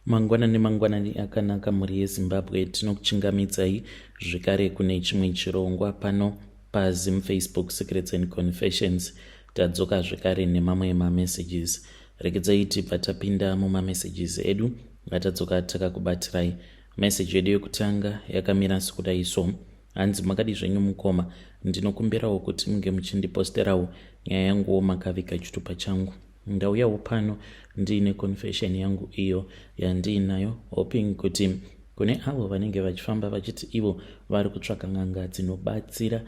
Mangwanani mangwanani akanaka mhuri yeZimbabwe, tinokuchingamidzai zvekare kune chimwe chirongwa pano paZim Facebook Secrets and Confessions. Tadzoka zvekare nemamwe mamessages. Regedzai tibva tapinda mumamessages edu atadzoka takakubatirai. Message yedu yekutanga yakamira sekudai so. Hanzi makadi zvenyu mukoma, ndinokumbirawo kuti munge muchindiposterawo nyaya yanguwo makaviga chitupa changu. Ndauyawo pano ndiine confession yangu iyo yandiinayo hoping kuti kune avo vanenge vachifamba vachiti ivo vari kutsvaka n'anga dzinobatsira.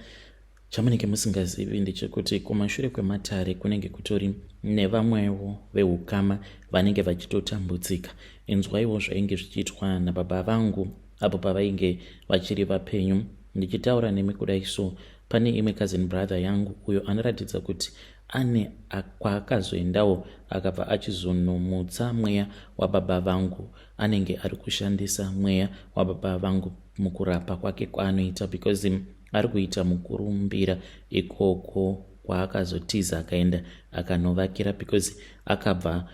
Chamunenge musingazivi ndechekuti kumashure kwematare kunenge kutori nevamwewo veukama vanenge vachitotambudzika. Inzwaiwo zvainge zvichiitwa nababa vangu apo pavainge vachiri vapenyu. Ndichitaura nemi kudai so, pane imwe cousin brother yangu uyo anoratidza kuti ane kwaakazoendawo akabva achizonomutsa mweya wababa vangu. Anenge ari kushandisa mweya wababa vangu mukurapa kwake kwaanoita because ari kuita mukurumbira ikoko kwaakazotiza akaenda akanovakira because akabva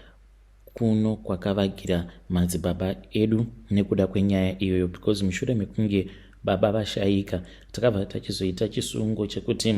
kuno kwakavakira madzibaba edu nekuda kwenyaya iyoyo because mushure mekunge baba vashaika takabva tachizoita chisungo chekuti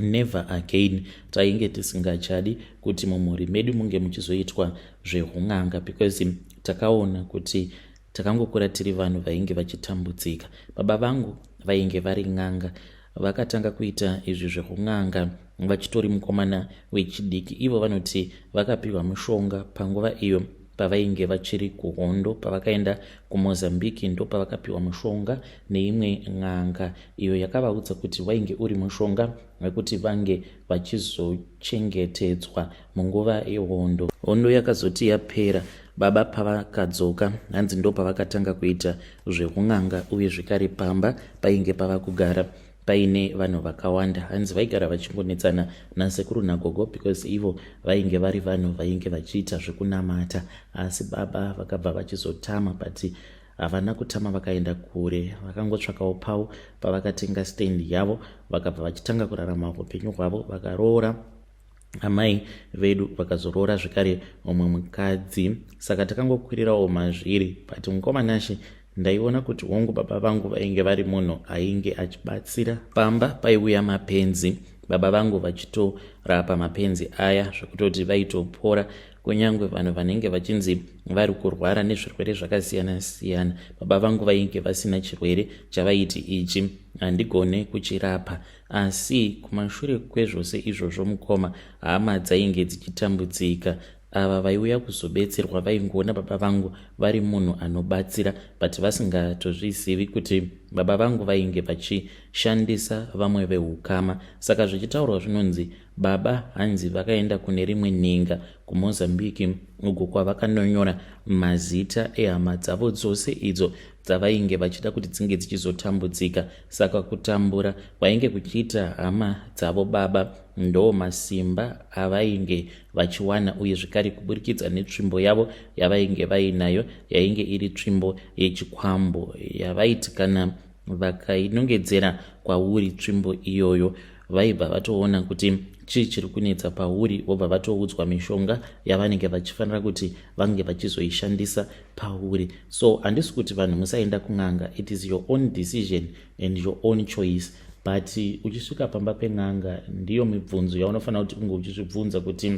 never again tainge tisingachadi kuti mumhuri medu munge muchizoitwa zvehun'anga because takaona kuti takangokura tiri vanhu vainge vachitambudzika. Baba vangu vainge vari n'anga, vakatanga kuita izvi zvehun'anga vachitori mukomana wechidiki. Ivo vanoti vakapiwa mushonga panguva iyo pavainge vachiri kuhondo, pavakaenda kuMozambique ndopavakapiwa mushonga neimwe n'anga iyo yakavaudza kuti wainge uri mushonga wekuti vange vachizochengetedzwa munguva yehondo. Hondo yakazoti yapera, baba pavakadzoka hanzi ndopavakatanga kuita zvehun'anga uye zvekare pamba painge pava kugara paine vanhu vakawanda. Hanzi vaigara vachingonetsana nasekuru nagogo because ivo vainge vari vanhu vainge vachiita zvekunamata, asi baba vakabva vachizotama, but havana kutama vakaenda kure, vakangotsvakawo pavo pavakatenga stand yavo vakabva vachitanga kurarama upenyu hwavo. Vakaroora amai vedu, vakazoroora zvekare mumwe mukadzi, saka takangokwirirawo mazviri. But mukoma Nashe, ndaiona kuti hongu baba vangu vainge vari munhu ainge achibatsira. Pamba paiuya mapenzi, baba vangu vachitorapa mapenzi aya zvekutoti vaitopora, kunyange vanhu vanenge vachinzi vari kurwara nezvirwere zvakasiyana siyana, baba vangu vainge vasina chirwere chavaiti ichi handigone kuchirapa. Asi kumashure kwezvose izvozvo mukoma, hama dzainge dzichitambudzika. Ava vaiuya kuzobetserwa vaingoona baba vangu vari munhu anobatsira, but vasingatozvizivi kuti baba vangu vainge vachishandisa vamwe veukama. Saka zvichitaurwa zvinonzi baba hanzi vakaenda kune rimwe ninga kuMozambique uko kwavakanonyora mazita ehama dzavo dzose idzo dzavainge vachida kuti dzinge dzichizotambudzika. Saka kutambura kwainge kuchiita hama dzavo baba ndo masimba avainge vachiwana, uye zvekare kuburikidza netsvimbo yavo yavainge vainayo, yainge iri tsvimbo yechikwambo yavaiti kana vakainongedzera kwauri tsvimbo iyoyo vaibva vatoona kuti chii chiri kunetsa pauri, vobva vatoudzwa mishonga yavanenge vachifanira kuti vange vachizoishandisa pauri. So handisi kuti vanhu musaenda kun'anga, it is your own decision and your own choice, but uchisvika pamba pen'anga ndiyo mibvunzo yaunofanira kuti unge uchizvibvunza kuti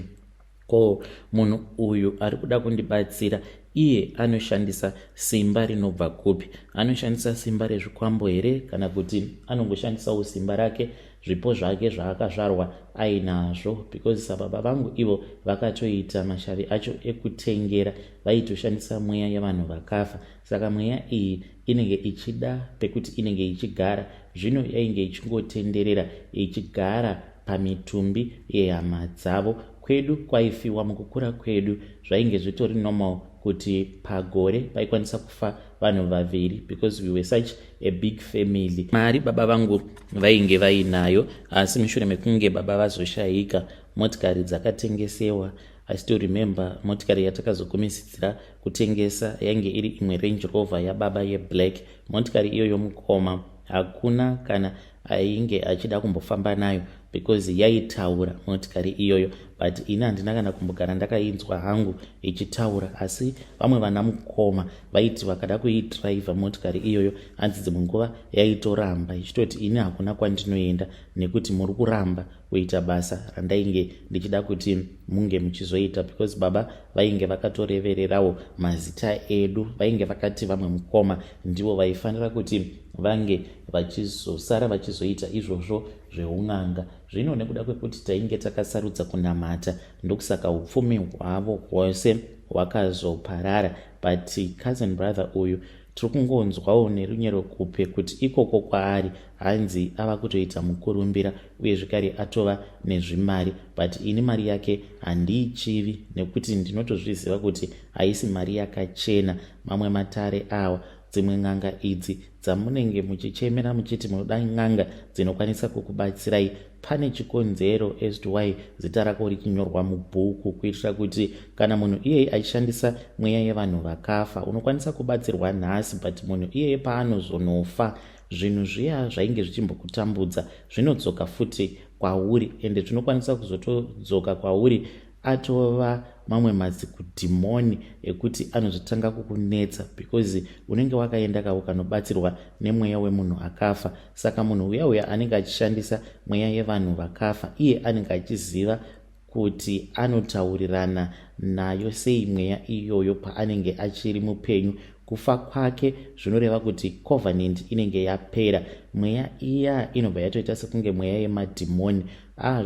ko munhu uyu ari kuda kundibatsira iye anoshandisa simba rinobva kupi? Anoshandisa simba rezvikwambo here, kana kuti anongoshandisawo simba rake, zvipo zvake zvaakazvarwa ainazvo? Because sababa vangu ivo vakatoita mashavi acho ekutengera, vaitoshandisa mweya yevanhu vakafa. Saka mweya iyi inenge ichida pekuti inenge ichigara, zvino yainge ichingotenderera ichigara pamitumbi yehama dzavo. Kwedu kwaifiwa mukukura kwedu, zvainge zvitori normal kuti pagore paikwanisa kufa vanhu vaviri because we were such a big family. Mari baba vangu vainge vainayo, asi mushure mekunge baba vazoshayika motikari dzakatengesewa. I still remember motikari yatakazokumisidzira kutengesa yainge iri imwe Range Rover yababa yeblack. Motikari iyoyo mukoma, hakuna kana ainge achida kumbofamba nayo because yaitaura motikari iyoyo. But ini handina kana kumbogara ndakainzwa hangu ichitaura, asi vamwe vana mukoma vaiti vakada kuidhiraivha motikari iyoyo, hanzi dzimwe nguva yaitoramba ichitoti, "Ini hakuna kwandinoenda nekuti muri kuramba kuita basa randainge ndichida kuti munge muchizoita," because baba vainge vakatorevererawo mazita edu. Vainge vakati vamwe mukoma ndivo vaifanira kuti vange vachizosara vachizoita izvozvo zveun'anga. Zvino nekuda kwekuti tainge takasarudza kunamata, ndokusaka upfumi hwavo hwose hwakazoparara. But cousin brother uyu tiri kungonzwawo nerunyerekupe kuti ikoko kwaari hanzi ava kutoita mukurumbira, uye zvekare atova nezvimari. But ini mari yake handiichivi nekuti ndinotozviziva kuti haisi mari yakachena. Mamwe matare awa, dzimwe n'anga idzi dzamunenge muchichemera muchiti munoda n'anga dzinokwanisa kukubatsirai, pane chikonzero as to why zita rako richinyorwa mubhuku, kuitira kuti kana munhu iyeye achishandisa mweya yevanhu vakafa, unokwanisa kubatsirwa nhasi, but munhu iyeye paanozonofa, zvinhu zviya zvainge zvichimbokutambudza zvinodzoka futi kwauri, ende zvinokwanisa kuzotodzoka kwauri atova mamwe mazikudhimoni ekuti anozotanga kukunetsa, because unenge wakaenda ka ukanobatsirwa nemweya wemunhu akafa. Saka munhu uya uya anenge achishandisa mweya yevanhu vakafa, iye anenge achiziva kuti anotaurirana nayo sei mweya iyoyo paanenge achiri mupenyu. Kufa kwake zvinoreva kuti covenant inenge yapera. Mweya iya inobva yatoita sekunge mweya yemadhimoni.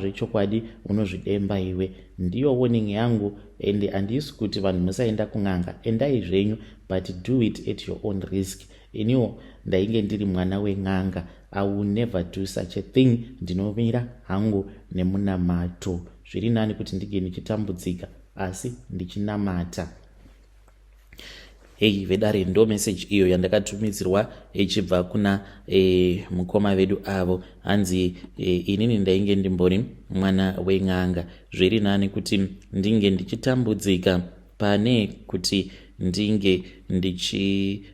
Zvechokwadi unozvidemba iwe. Ndiyo warning yangu, and handisi kuti vanhu musaenda kun'anga. Endai zvenyu, but do it at your own risk. Iniwo ndainge ndiri mwana wen'anga. I will never do such a thing. Ndinomira hangu nemunamato. Zviri nani kuti ndinge ndichitambudzika asi ndichinamata. Hei vedare, ndo message iyo yandakatumidzirwa ichibva kuna mukoma vedu avo. Hanzi inini ndainge ndimbori mwana wen'anga. Zviri nani kuti ndinge ndichitambudzika pane kuti ndinge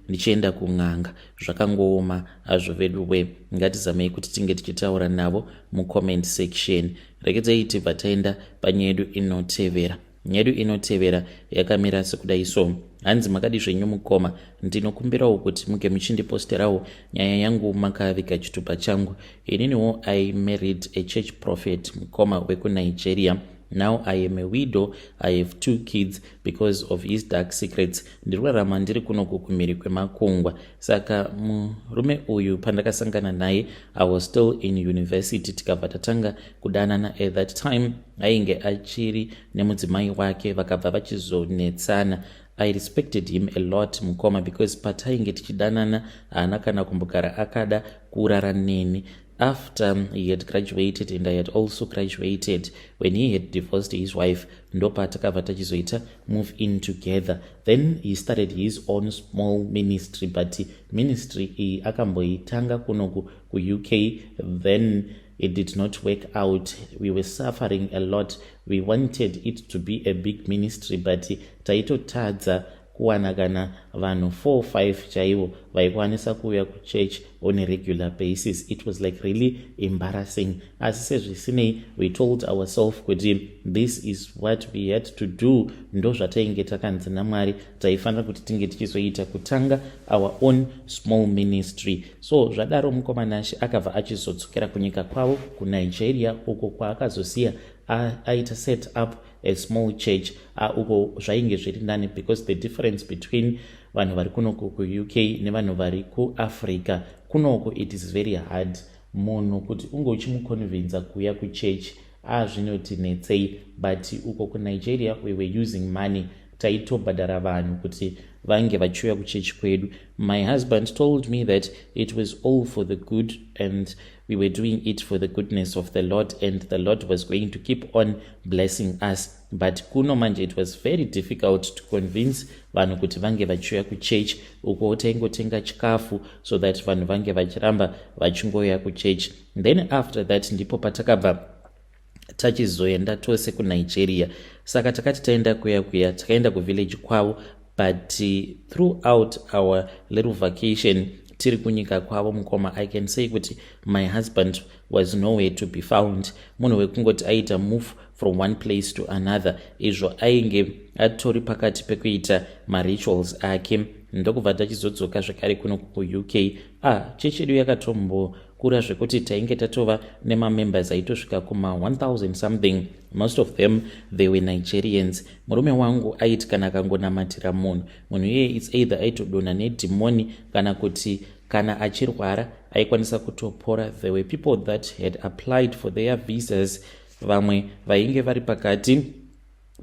ndichienda kun'anga. Zvakangooma hazvo vedu we. Ngatizamei kuti tinge tichitaura navo mucomment section. Rekedzai tibva taenda panyaya yedu inotevera. Nyaya yedu inotevera yakamira sekudai so. Hanzi, "Makadi zvenyu mukoma? Ndinokumbirawo kuti muge muchindiposterawo nyaya yangu makaviga chitupa changu. Ininiwo I married a church prophet, mukoma wekuNigeria. Now I am a widow. I have two kids. Because of his dark secrets, ndiri kurarama ndiri kunoku kumhiri kwemakungwa. Saka murume uyu pandakasangana naye, I was still in university. Tikabva tatanga kudanana. At that time ainge achiri nemudzimai wake, vakabva vachizonetsana. I respected him a lot, mukoma, because patainge tichidanana haana kana kumbogara akada kurara neni. After he had graduated and I had also graduated, when he had divorced his wife, ndopatakabva tachizoita move in together. Then he started his own small ministry, but ministry iyi akamboitanga kunoku kuUK, then it did not work out. We were suffering a lot. We wanted it to be a big ministry, but taitotadza kuwana kana vanhu 4 5 chaivo vaikwanisa kuuya kuchurch on a regular basis. It was like really embarrassing. Asi sezvisinei, we told ourselves kuti this is what we had to do. Ndo zvatainge takanzi naMwari taifanira kuti tinge tichizoita, kutanga our own small ministry. So zvadaro, mukomanashi akabva achizodzokera kunyika kwavo kuNigeria, uko kwaakazosiya aita set up a small church. Uko zvainge zviri nani because the difference between vanhu vari kunoku kuUK nevanhu vari kuAfrica, kunoku it is very hard munhu kuti unge uchimuconvinza kuuya kuchurch. Azvinotinetsei, but uko kuNigeria we were using money. Taitobhadhara vanhu kuti vange vachiuya kuchechi kwedu. My husband told me that it was all for the good and we were doing it for the goodness of the Lord, and the Lord was going to keep on blessing us. But kuno manje it was very difficult to convince vanhu kuti vange vachiuya kuchechi. Uko taingotenga chikafu so that vanhu vange vachiramba vachingouya kuchechi. Then after that ndipo patakabva tachizoenda tose kuNigeria. Saka takati taenda kuya kuya, takaenda kuvillage kwavo, but throughout our little vacation tiri kunyika kwavo, mukoma, I can say kuti my husband was nowhere to be found. Munhu wekungoti aita move from one place to another, izvo ainge atori pakati pekuita marituals ake. Ndokubva tachizodzoka zvekare kuno kuUK. Ah, chechi yedu yakatombokura zvekuti tainge tatova nemamembers aitosvika kuma1000 something. Most of them, they were Nigerians. Murume wangu aiti kana akangonamatira munhu, munhu iyeye it's either aitodonha nedhimoni kana kuti kana achirwara aikwanisa kutopora. There were people that had applied for their visas, vamwe vainge vari pakati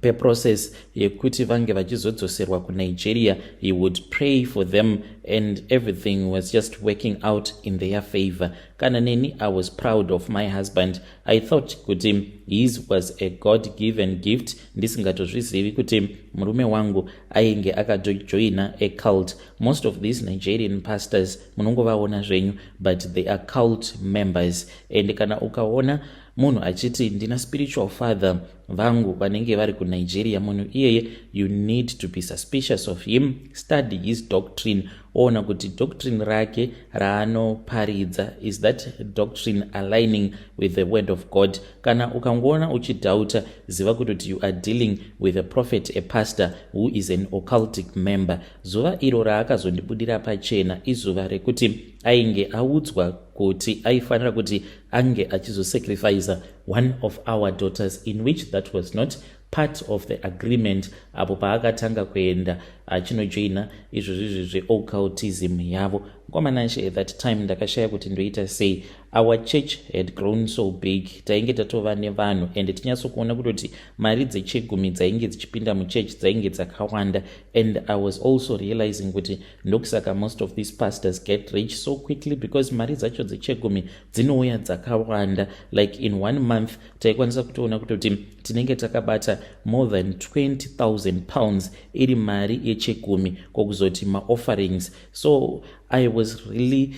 peprocess yekuti vange vachizodzoserwa kuNigeria. He would pray for them and everything was just working out in their favor. Kana neni, I was proud of my husband. I thought kuti his was a God given gift, ndisingatozvizivi kuti murume wangu ainge akatojoina a cult. Most of these Nigerian pastors munongovaona zvenyu, but they are cult members. And kana ukaona munhu achiti, "Ndina spiritual father vangu vanenge vari kuNigeria," munhu iyeye you need to be suspicious of him. Study his doctrine, oona kuti doctrine rake raanoparidza, is that doctrine aligning with the word of God? Kana ukangoona uchidoubta, ziva kutoti you are dealing with a prophet, a pastor who is an occultic member. Zuva iro raakazondibudira pachena izuva rekuti ainge audzwa kuti aifanira kuti ange achizosacrifica one of our daughters, in which that was not part of the agreement apo paakatanga kuenda achinojoina izvozvizvi zveoccultism yavo. Mukomana, at that time ndakashaya kuti ndoita sei. Our church had grown so big, tainge tatova nevanhu, and tinyatsokuona kutoti mari dzechegumi dzainge dzichipinda muchurch dzainge dzakawanda. And I was also realizing kuti ndokusaka most of these pastors get rich so quickly, because mari dzacho dzechegumi dzinouya dzakawanda. Like in one month taikwanisa kutoona kutoti tinenge takabata more than £20,000 iri mari yechegumi, kwokuzoti maofferings. So I was really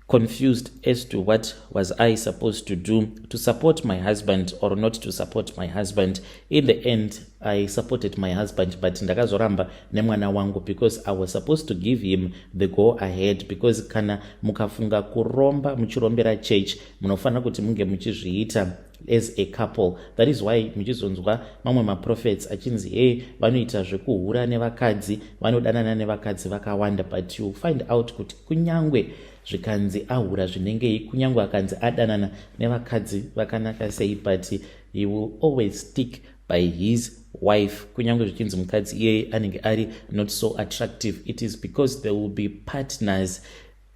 confused as to what was I supposed to do, to support my husband or not to support my husband. In the end I supported my husband, but ndakazoramba nemwana wangu because I was supposed to give him the go ahead, because kana mukafunga kuromba muchirombera church, munofanira kuti munge muchizviita as a couple. That is why muchizonzwa mamwe maprophets achinzi, "Hey, vanoita zvekuhura nevakadzi, vanodanana nevakadzi vakawanda." But you find out kuti kunyangwe zvikanzi ahura zvinengei, kunyange akanzi adanana nevakadzi vakanaka sei, but he will always stick by his wife, kunyange zvichinzi mukadzi iyeye anenge ari not so attractive. It is because there will be partners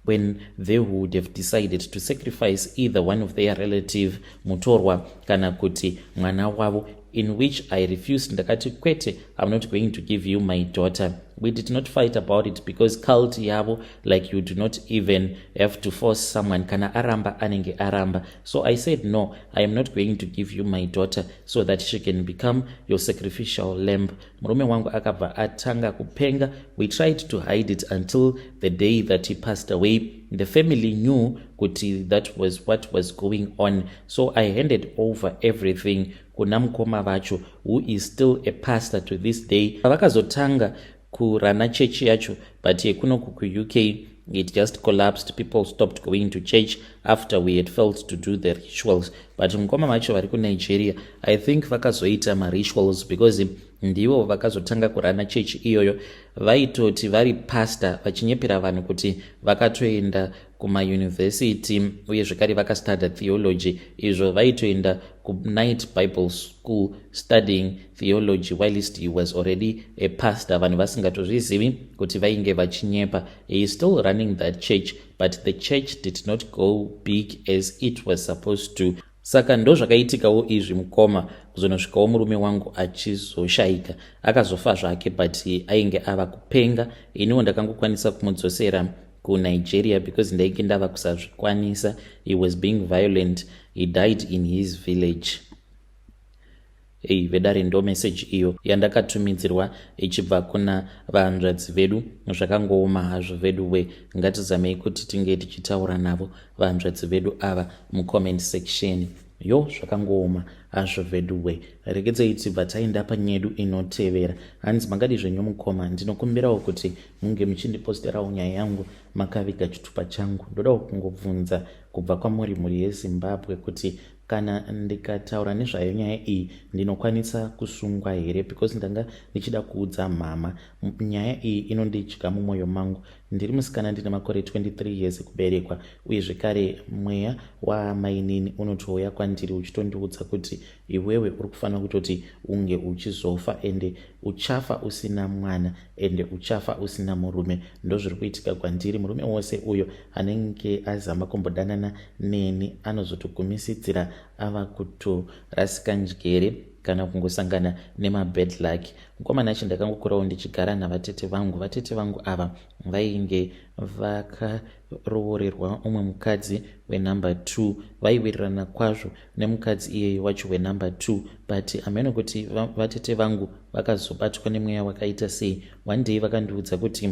when they would have decided to sacrifice either one of their relative, mutorwa kana kuti mwana wavo, in which I refused. Ndakati, "Kwete, I'm not going to give you my daughter." We did not fight about it because cult yavo, like, you do not even have to force someone. Kana aramba, anenge aramba. So I said, "No, I am not going to give you my daughter so that she can become your sacrificial lamb." Murume wangu akabva atanga kupenga. We tried to hide it until the day that he passed away. The family knew kuti that was what was going on. So I handed over everything kuna mukoma vacho, who is still a pastor to this day. Vakazotanga kuruna chechi yacho, but yekunoku kuUK, it just collapsed. People stopped going to church after we had failed to do the rituals. But mukoma vacho vari kuNigeria, I think vakazoita marituals because ndivo vakazotanga kuruna chechi iyoyo. Vaitoti vari pastor, vachinyepera vanhu kuti vakatoenda kumayunivhesiti uye zvekare vakastudya theology, izvo vaitoenda kunight Bible school studying theology whilst he was already a pastor, vanhu vasingatozvizivi kuti vainge vachinyepa. He is still running that church, but the church did not go big as it was supposed to. Saka ndo zvakaitikawo izvi, mukoma, kuzonosvikawo murume wangu achizoshayika. Akazofa zvake, but ainge ava kupenga. Iniwo ndakangokwanisa kumudzosera kuNigeria because ndainge ndava kusazvikwanisa. He was being violent. He died in his village. Ei, vedare, ndo meseji iyo yandakatumidzirwa ichibva kuna vahanzvadzi vedu. Zvakangooma hazvo vedu we. Ngatizamei kuti tinge tichitaura navo vahanzvadzi vedu ava mucomment section. Yo, zvakangooma hazvo vedu we. Regedzei tibva taenda panyedu inotevera. Hanzi, "Mangadi zvenyu mukoma? Ndinokumbirawo kuti munge muchindiposterawo nyaya yangu makaviga chitupa changu. Ndodawo kungobvunza kubva kwamuri, mhuri yeZimbabwe, kuti Kana ndikataura nezvayo nyaya iyi, ndinokwanisa kusungwa here? Because ndanga ndichida kuudza mhama. Nyaya iyi inondidya mumwoyo mangu. Ndiri musikana, ndine makore 23 years ekuberekwa, uye zvekare mweya waamainini unotouya kwandiri uchitondiudza kuti iwewe uri kufanira kutoti unge uchizofa, ende uchafa usina mwana, ende uchafa usina murume. Ndozviri kuitika kwandiri. Murume wose uyo anenge azama kumbodanana neni anozotogumisidzira ava kutorasika njere kana kungosangana nemabad luck. Mukomana achi, ndakangokurawo ndichigara navatete vangu. Vatete vangu ava vainge vakaroorerwa umwe mukadzi wenumber 2. Vaiwirirana kwazvo nemukadzi iyeyo wacho wenumber 2, but hameno kuti vatete vangu vakazobatwa nemweya wakaita sei. One day vakandiudza kuti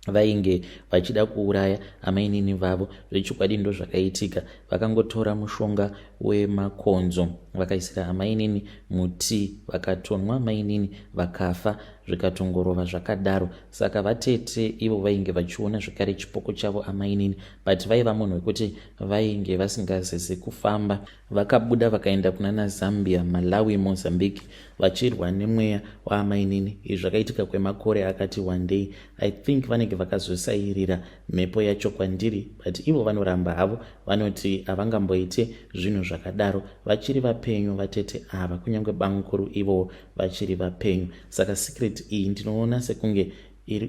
vainge vachida kuuraya amainini vavo. Zvechokwadi ndo zvakaitika. Vakangotora mushonga wemakonzo, vakaisira amainini muti, vakatonwa, amainini vakafa, zvikatongorova zvakadaro. Saka vatete ivo vainge vachiona zvekare chipoko chavo amainini, but vaiva munhu wekuti vainge vasingazezi kufamba. Vakabuda vakaenda kunana Zambia, Malawi, Mozambique vachirwa nemweya waamainini. Izvi zvakaitika kwemakore akati one day. I think vanenge vakazosairira mhepo yacho kwandiri, but ivo vanoramba havo, vanoti havangamboite zvinhu zvakadaro. Vachiri vapenyu vatete ava, kunyange bamukuru ivowo vachiri vapenyu. Saka secret iyi ndinoona sekunge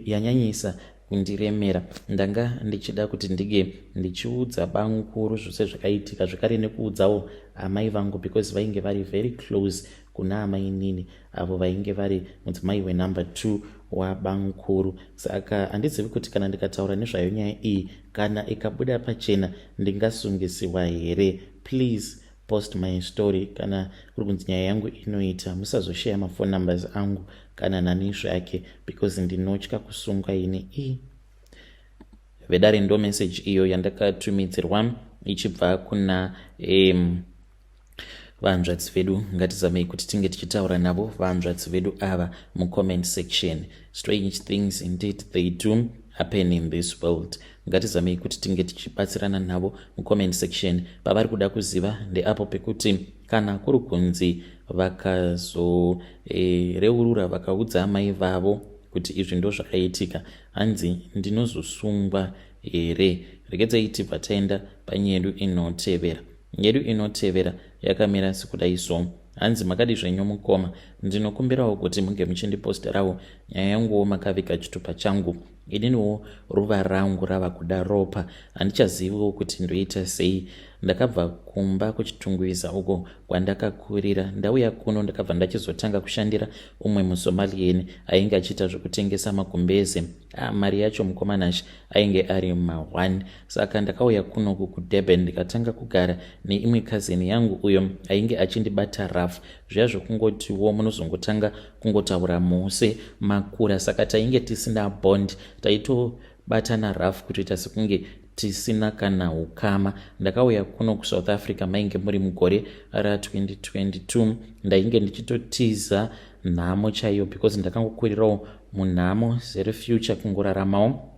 yanyanyisa kundiremera. Ndanga ndichida kuti ndinge ndichiudza bamukuru zvose zvakaitika, zvekare nekuudzawo amai vangu, because vainge vari very close kuna amainini avo vainge vari mudzimai wenumber 2 wabamukuru. Saka handizivi kuti kana ndikataura nezvayo nyaya iyi, kana ikabuda pachena, ndingasungisiwa here? Please post my story kana kuri kunzi nyaya yangu inoita. Musazosheya maphone numbers angu kana nani zvake, because ndinotya kusungwa ini. I vedare, ndo message iyo yandakatumidzirwa ichibva kuna vanzvadzi vedu. Ngatizamei kuti tinge tichitaura navo vanzvadzi vedu ava mucomment section. Strange things indeed, they do happen in this world. Ngatizamei kuti tinge tichibatsirana navo mucomment section. Pavari kuda kuziva ndeapo pekuti kana kuri kunzi vakazoreurura, vakaudza amai vavo kuti izvi ndo zvakaitika, hanzi ndinozosungwa here? Regedzai tibva taenda panyedu inotevera. Yedu inotevera yakamira sekudai so. Hanzi, "Makadi zvenyu mukoma? Ndinokumbirawo kuti munge muchindiposterawo nyaya yanguwo makaviga chitupa changu. Ininiwo ruva rangu rava kuda ropa, handichaziviwo kuti ndoita sei. Ndakabva kumba kuChitungwiza uko kwandakakurira. Ndauya kuno, ndakabva ndachizotanga kushandira umwe muSomalian ainge achiita zvekutengesa magumbeze. Ah, mari yacho, mukomanashi, ainge ari ma1. Saka ndakauya kunoku kuDurban, ndikatanga kugara neimwe cousin yangu uyo ainge achindibata rough, zviya zvokungotiwo munozongotanga kungotaura mose makura. Saka tainge tisina bond, taitobatana rough kutoita sekunge tisina kana ukama. Ndakauya kuno kuSouth Africa mainge muri mugore ra2022. Ndainge ndichitotiza nhamo chaiyo, because ndakangokurirawo munhamo, zero future, kungoraramawo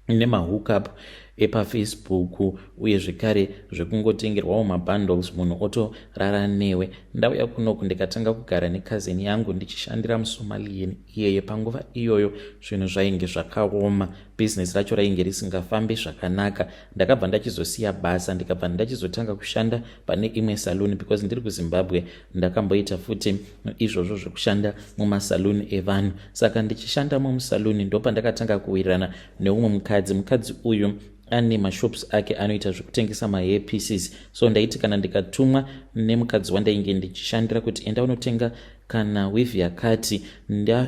nemahookup epaFacebook, uye zvekare zvekungotengerwawo mabundles, munhu otorara newe. Ndauya kunoku, ndikatanga kugara necousin yangu ndichishandira muSomalian iyeye. Panguva iyoyo zvinhu zvainge zvakaoma, bhizinesi racho rainge risingafambi zvakanaka. Ndakabva ndachizosiya basa, ndikabva ndachizotanga kushanda pane imwe saloon, because ndiri kuZimbabwe ndakamboita futi izvozvo zvekushanda mumasaluni evanhu. Saka ndichishanda mumusaluni, ndopandakatanga kuwirirana neumwe mukadzi. Mukadzi uyu ane mashops ake, anoita zvekutengesa mahair pieces. So ndaiti kana ndikatumwa nemukadzi wandainge ndichishandira kuti enda unotenga kana weave yakati,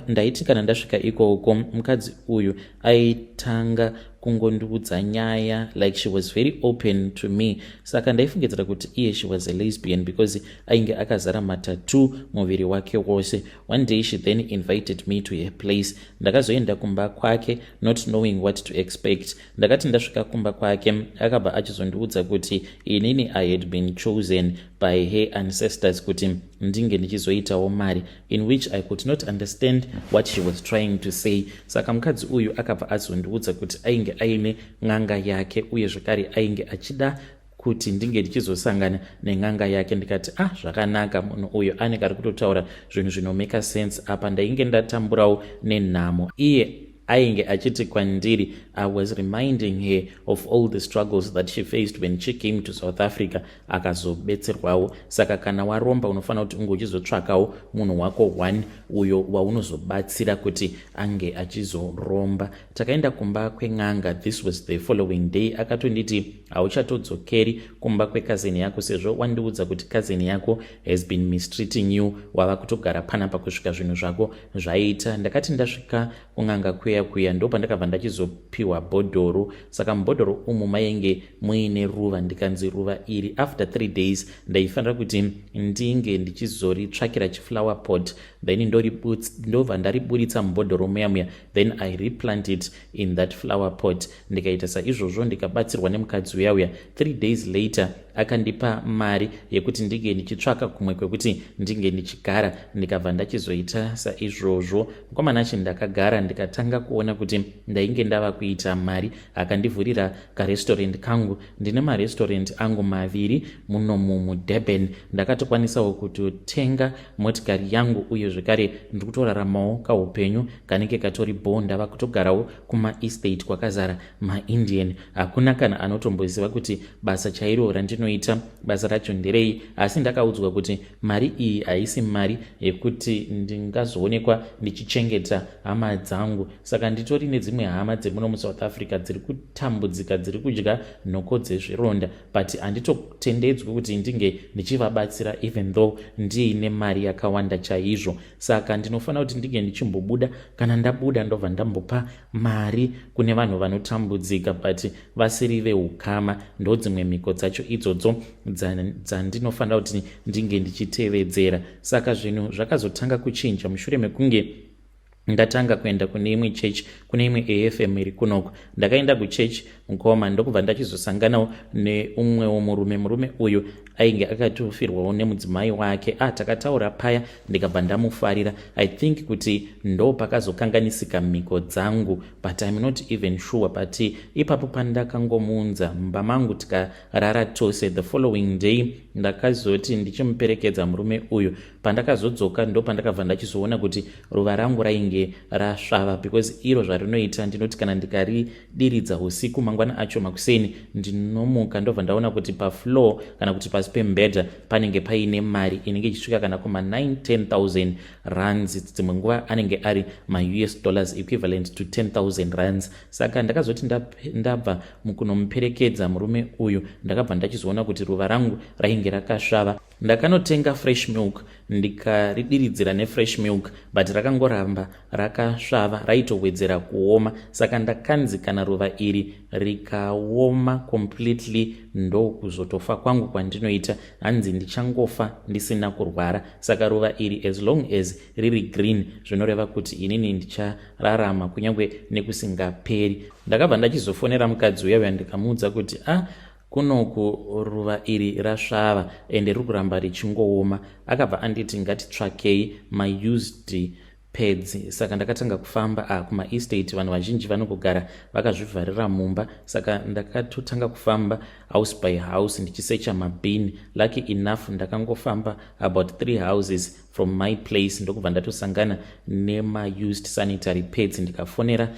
ndaiti kana ndasvika ikoko, mukadzi uyu aitanga kungondiudza nyaya, like she was very open to me. Saka ndaifungidzira kuti iye she was a lesbian, because ainge akazara matattoo muviri wake wose. One day she then invited me to her place. Ndakazoenda kumba kwake not knowing what to expect. Ndakati ndasvika kumba kwake, akabva achizondiudza kuti inini I had been chosen by her ancestors kuti ndinge ndichizoitawo mari, in which I could not understand what she was trying to say. Saka mukadzi uyu akabva azondiudza kuti ainge aine n'anga yake, uye zvekare ainge achida kuti ndinge ndichizosangana nen'anga yake. Ndikati, "Ah, zvakanaka, munhu uyu anenge ari kutotaura zvinhu zvinomake sense." Apa ndainge ndatamburawo nenhamo. Iye ainge achiti kwandiri, I was reminding her of all the struggles that she faced when she came to South Africa, akazobetserwawo. Saka kana waromba, unofanira kuti unge uchizotsvakawo munhu wako one uyo waunozobatsira kuti ange achizoromba. Takaenda kumba kwen'anga. This was the following day. Akatonditi, "Hauchatodzokeri kumba kwecousin yako, sezvo wandiudza kuti cousin yako has been mistreating you. Wava kutogara panapa kusvika zvinhu zvako zvaita." Ndakati ndasvika kun'anga kuya kuya, ndo pandakabva ndachizopiwa bhodhoro. Saka mubhodhoro umu mainge muine ruva. Ndikanzi ruva iri, after 3 days, ndaifanira kuti ndinge ndichizoritsvakira chiflower pot, then ndobva ndariburitsa mubhodhoro muya muya, then I replant it in that flower pot. Ndikaita saizvozvo, ndikabatsirwa nemukadzi uya uya. 3 days later akandipa mari yekuti ndinge ndichitsvaka kumwe kwekuti ndinge ndichigara. Ndikabva ndachizoita saizvozvo. Mukomana achi ndakagara, ndikatanga kuona kuti ndainge ndava kuita mari. Akandivhurira karestaurant kangu. Ndine marestaurant angu maviri munomu muDurban. Ndakatokwanisawo kutotenga motikari yangu, uye zvekare ndiri kutoraramawo kaupenyu kanenge katori bo. Ndava kutogarawo kumaestate kwakazara maIndian. Hakuna kana anotomboziva kuti basa chairo randinoita, basa racho nderei. Asi ndakaudzwa kuti mari iyi haisi mari yekuti ndingazoonekwa ndichichengeta hama dzangu. Saka nditori nedzimwe hama dzemuno muSouth Africa dziri kutambudzika, dziri kudya nhoko dzezvironda, but handitotendedzwi kuti ndinge ndichivabatsira, even though ndiine mari yakawanda chaizvo. Saka ndinofanira kuti ndinge ndichimbobuda. Kana ndabuda, ndobva ndambopa mari kune vanhu vanotambudzika but vasiri veukama. Ndo dzimwe mhiko dzacho idzodzo dzandinofanira kuti ndinge ndichitevedzera. Saka zvinhu zvakazotanga kuchinja mushure mekunge ndatanga kuenda kune imwe chechi, kune imwe AFM iri kunoko. Ndakaenda kuchechi, mukoma, ndokubva ndachizosanganawo neumwewo murume. Murume uyu ainge akatofirwawo nemudzimai wake. Ah, takataura paya, ndikabva ndamufarira. I think kuti ndo pakazokanganisika mhiko dzangu, but I'm not even sure. But ipapo pandakangomuunza mumba mangu, tikarara tose. The following day ndakazoti ndichimuperekedza murume uyu. Pandakazodzoka, ndo pandakabva ndachizoona kuti ruva rangu rainge rasvava, because iro zvarinoita, ndinoti kana ndikaridiridza usiku, mangwana acho makuseni ndinomuka, ndobva ndaona kuti pafloor kana kuti pasi pemubhedha panenge paine mari inenge ichisvika kana kuma 9 10,000 rands. Dzimwe nguva anenge ari maUS dollars equivalent to 10,000 rands. Saka ndakazoti ndabva mukunomuperekedza murume uyu, ndakabva ndachizoona kuti ruva rangu rainge rakasvava. Ndakanotenga fresh milk, ndikaridiridzira nefresh milk, but rakangoramba rakasvava, raitowedzera kuoma. Saka ndakanzi kana ruva iri rikaoma completely, ndokuzotofa kwangu kwandinoita. Hanzi ndichangofa ndisina kurwara. Saka ruva iri, as long as riri green, zvinoreva kuti inini ndichararama kunyange nekusingaperi. Ndakabva ndachizofonera mukadzi uya uya, ndikamuudza kuti, "A ah, kunoku ruva iri rasvava ende riri kuramba richingooma." Akabva anditi ngatitsvakei maused pads. Saka ndakatanga kufamba kumaestate. Vanhu vazhinji vanongogara vakazvivharira mumba. Saka ndakatotanga kufamba house by house ndichisecha mabin. Lucky enough, ndakangofamba about three houses from my place, ndokubva ndatosangana nemaused sanitary pads. Ndikafonera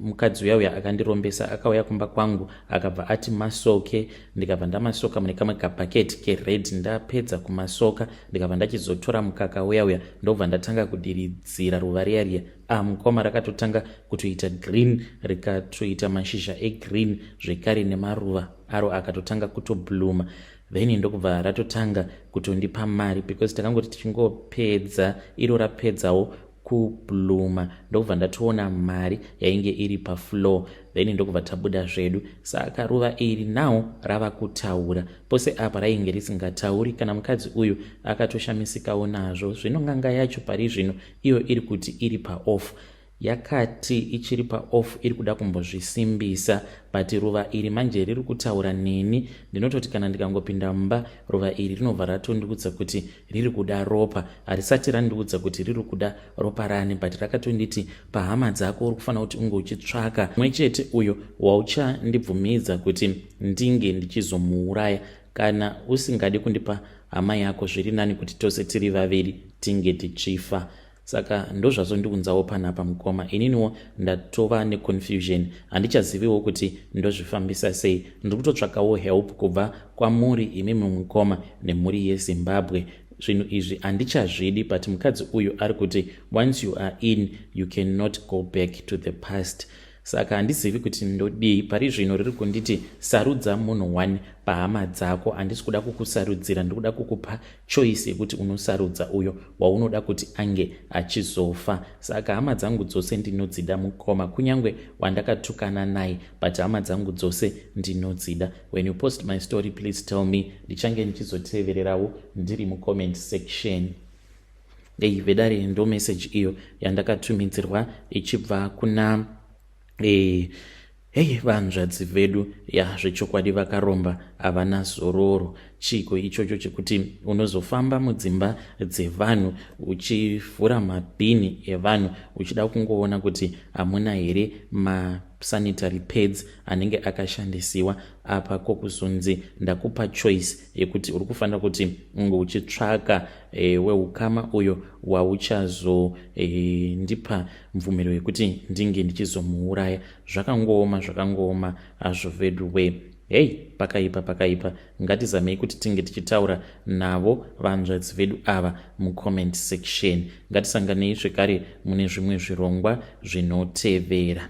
mukadzi uya uya akandirombesa. Akauya kumba kwangu, akabva ati masoke. Ndikabva ndamasoka mune kamwe kabhaketi kered. Ndapedza kumasoka, ndikabva ndachizotora mukaka uya uya, ndobva ndatanga kudiridzira ruva riya riya. Ah, mukoma, rakatotanga kutoita green, rikatoita mashizha egreen zvekare, nemaruva aro akatotanga kutobluma. Then ndokubva ratotanga kutondipa mari, because takangoti tichingopedza, iro rapedzawo kubluma, ndokubva ndatoona mari yainge iri pafloor. Then ndokubva tabuda zvedu. Saka ruva iri now rava kutaura. Pose apa rainge risingatauri. Kana mukadzi uyu akatoshamisikawo nazvo. Zvino n'anga yacho pari zvino iyo iri kuti iri paoff. Yakati ichiri paoff iri kuda kumbozvisimbisa, but ruva iri manje riri kutaura neni. Ndinototi kana ndikangopinda mumba, ruva iri rinobva ratondiudza kuti riri kuda ropa. Harisati randiudza kuti riri kuda ropa rani, but rakatonditi pahama dzako uri kufanira kuti unge uchitsvaka mumwe chete uyo wauchandibvumidza kuti ndinge ndichizomuuraya. Kana usingadi kundipa hama yako, zviri nani kuti tose tiri vaviri tinge tichifa. Saka ndozvazondiunzawo panapa, mukoma. Ininiwo ndatova neconfusion, handichaziviwo kuti ndozvifambisa sei. Ndiri kutotsvakawo help kubva kwamuri imimi mukoma nemhuri yeZimbabwe. Zvinhu izvi handichazvidi, but mukadzi uyu ari kuti once you are in, you cannot go back to the past. Saka handizivi kuti ndodii pari zvino. Riri kunditi sarudza munhu one pahama dzako. Handisi kuda kukusarudzira, ndiri kuda kukupa choice yekuti unosarudza uyo waunoda kuti ange achizofa. Saka hama dzangu dzose ndinodzida, mukoma, kunyange wandakatukana naye, but hama dzangu dzose ndinodzida. When you post my story, please tell me. Ndichange ndichizotevererawo ndiri mucomment section. Ei vedare, ndo message iyo yandakatumidzirwa ichibva kuna hei vanzvadzi vedu. Ya, zvechokwadi vakaromba havana zororo. Chiko ichocho chekuti unozofamba mudzimba dzevanhu uchivhura mabhini evanhu uchida kungoona kuti hamuna here masanitary pads anenge akashandisiwa apa, kwokuzonzi ndakupa choice yekuti uri kufanira kuti unge uchitsvaka weukama uyo wauchazondipa mvumiro yekuti ndinge ndichizomuuraya? Zvakangooma, zvakangooma hazvo vedu we. Hei, pakaipa, pakaipa. Ngatizamei kuti tinge tichitaura navo vanzvadzi vedu ava mucomment section. Ngatisanganei zvekare mune zvimwe zvirongwa zvinotevera.